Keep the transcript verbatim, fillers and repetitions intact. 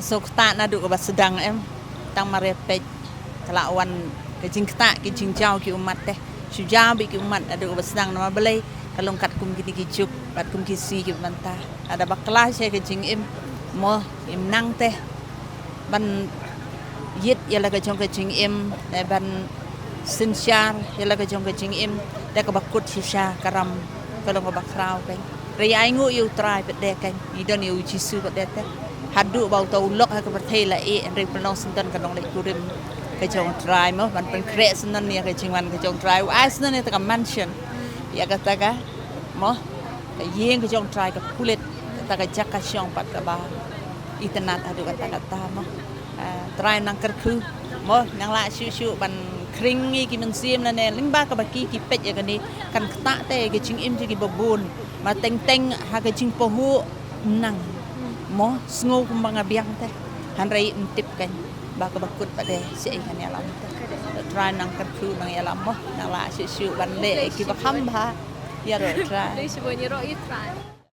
So kata naduh kaba sdang em. Tang mar ïa peit ka la wan ka jingktah ki jingjaw ki ummat te. Shu jaw beit ki ummat naduh kaba sdang namar balei ka long katkum kine ki juk bad kum ki sngi kiba mynta. Lada bakla sha ka jingim mo im nang te ban ïit ïa la ka jong ka jingim ne ban synshar ïa la ka jong ka jingim da kaba kut shisha ka ram ka long kaba khraw kein. Hynrei ainguh ïa U Trai pat de kein, ngi don ïa U Jisu pat de te. Haduh ba uta u lok ha ka pyrthei la ïeh, hynrei pynlong syndon ka nongleit kurim ka jong U Trai mo ban pynkhreh syndon ïa ka jingwan ka jong U Trai. U ai syndon ïa kata ka mansion, ïa kata ka mo ka ïing ka jong U Trai ka pulit, kata ka jaka shong pat kaba itynnad haduh katta katta mo. Ah, Trai nang kyrkhu mo, nang lah shuh shuh ban khring ïa ki mynsiem lane lyngba kaba ki ki peit ïa kane kan ktah te ïa ka jingim jong ki babun. Mar teng teng ha ka jingpahuh nang mo sngew kumba nga biang te. Hynrei ym tip kein ba kaba kut pat de shaei kan ïalam te. Trai nang kyrkhu nang ïalam mo, nang lah shuh shuh ban leh ïa kiba kham bha. Ïaroh Trai. Khublei shibun, ïaroh ïa Trai.